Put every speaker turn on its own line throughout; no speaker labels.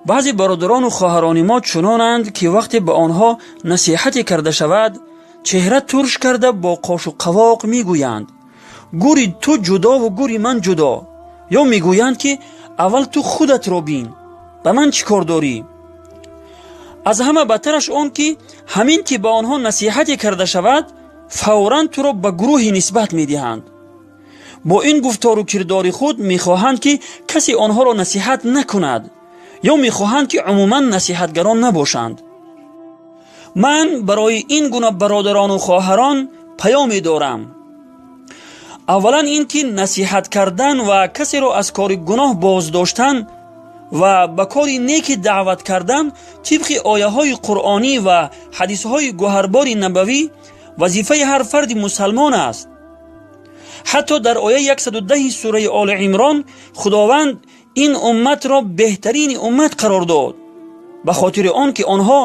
Баъзе бародарону хоҳарони мо чунонанд, ки вақте ба онҳо насиҳате карда шавад, чеҳра турш карда бо қошу қавоқ мегӯянд: гӯри ту ҷудову гӯри ман ҷудо, ё мегӯянд, ки аввал ту худатро бин, ба ман чӣ кор дорӣ? Аз ҳама бадтараш он, ки ҳамин ки ба онҳо насиҳате карда шавад, фавран туро ба гурӯҳе нисбат медиҳанд. Бо ин гуфтору кирдори худ мехоҳанд, ки касе онҳоро насиҳат накунад, ё мехоҳанд, ки умуман насиҳатгарон набошанд. Ман барои ин гуна бародарону хоҳарон паёме дорам. Аввалан ин ки насиҳат кардан ва касеро аз кори гуноҳ боздоштан ва ба кори неки даъват кардан тибқи ояҳои қуръонӣ ва ҳадисҳои гӯҳарбори набавӣ вазифаи ҳар фарди мусалмон аст. Ҳатто дар ояи 110 сураи Оли Имрон Худованд ин умматро беҳтарини уммат қарор дод, ба хотири он ки онҳо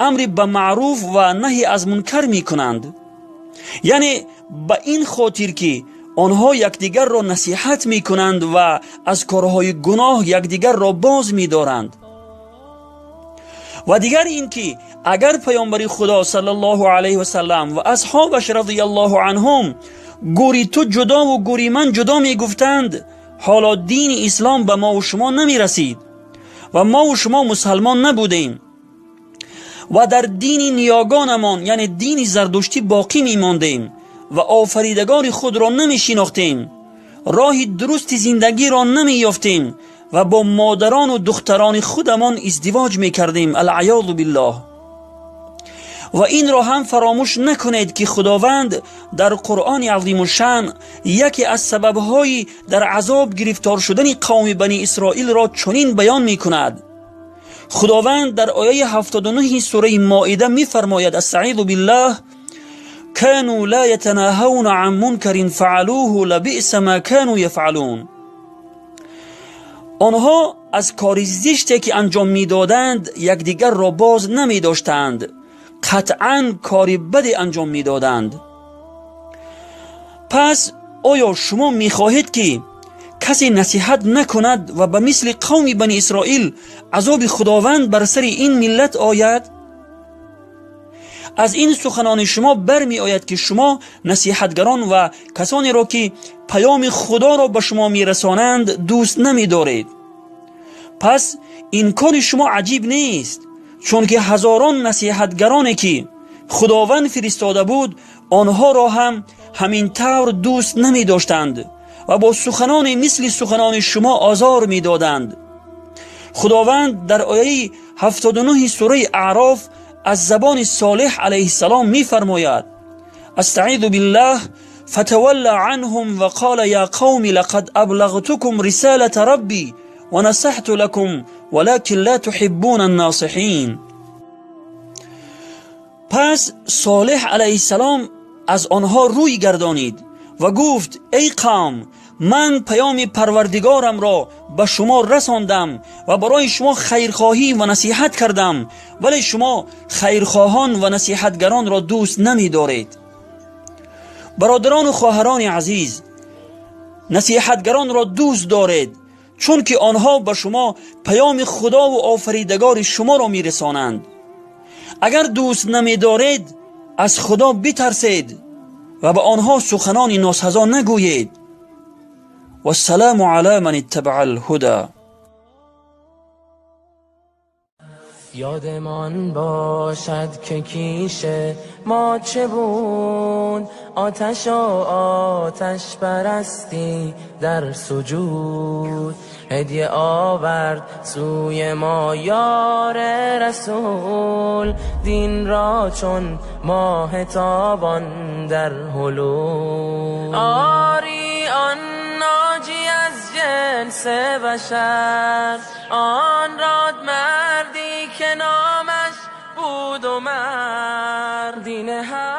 амри ба маъруф ва наҳи аз мункар мекунанд, яъне ба ин хотир ки онҳо якдигарро насиҳат мекунанд ва аз корҳои гуноҳ якдигарро боз медоранд. Ва дигар ин ки агар паёмбари Худо саллаллоҳу алайҳи васаллам ва асҳобаш радияллоҳу анҳум гӯри ту ҷудову гӯри ман ҷудо мегуфтанд, ҳоло дини ислом ба мову шумо намерасид ва мову шумо мусалмон набудем ва дар дини ниёгонамон, яъне дини зардуштӣ, боқӣ мемондем ва офаридагори худро намешинохтем, роҳи дурусти зиндагиро намеёфтем ва бо модарону духтарони худамон издивоҷ мекардем. Алъаёзу биллоҳ. Ва инро ҳам фаромӯш накунед, ки Худованд дар Қуръони азимушшаън яке аз сабабҳои дар азоб гирифтор шудани қавми Бани Исроилро чунин баён мекунад. Худованд дар ояи 79 сураи Моида мефармояд: астаизу биллаҳ, кану ла ятанаҳавна ан мункарин фаалуҳу лабиса ма кану яфъалун. Онҳо аз кори зиште, ки анҷом медоданд, якдигарро боз намедоштанд, қатъан кори баде анҷом медоданд. Пас оё шумо мехоҳед, ки касе насиҳат накунад ва ба мисли қавми Бани Исроил азоби Худованд бар сари ин миллат ояд? Аз ин суханони шумо бармеояд, ки шумо насиҳатгарон ва касонеро, ки паёми Худоро ба шумо мерасонанд, дӯст намедоред. Пас ин кори шумо аҷиб нест, чунки ҳазорон насиҳатгароне, ки Худованд фиристода буд, онҳоро ҳам ҳамин тавр дӯст намедоштанд ва бо суханоне мисли суханони шумо озор медоданд. Худованд дар ояи 79 сураи Аъроф аз забони Солеҳ алайҳиссалом мефармояд: астаизу биллаҳ, фатавалла анҳум ва қола я қавми лақад аблагтукум рисалата рабби ва насаҳту лакум валакин ла туҳиббуна анносиҳин. Пас Солеҳ алайҳиссалом аз онҳо рӯй гардонид ва гуфт: эй қавм, ман паёми Парвардигорамро ба шумо расондам ва барои шумо хайрхоҳӣ ва насиҳат кардам, вале шумо хайрхоҳон ва насиҳатгаронро дӯст намедоред. Бародарону хоҳарони азиз, насиҳатгаронро дӯст доред, чунки онҳо ба шумо паёми Худову офаридагори шуморо мерасонанд. Агар дӯст намедоред, аз Худо битарсед ва ба онҳо суханони носазо нагӯед. Вассаламу ала ман иттабаа алҳуда.
یادمان باشد که کیش ما چه بود، آتش و آتش پرستی در سجود. هدیه آورد سوی ما یار رسول، دین را چون ماه تابان در حلول. آری آن ناجی از جنس بشر، آن راد مردی که نامش بود و مرد. دین حق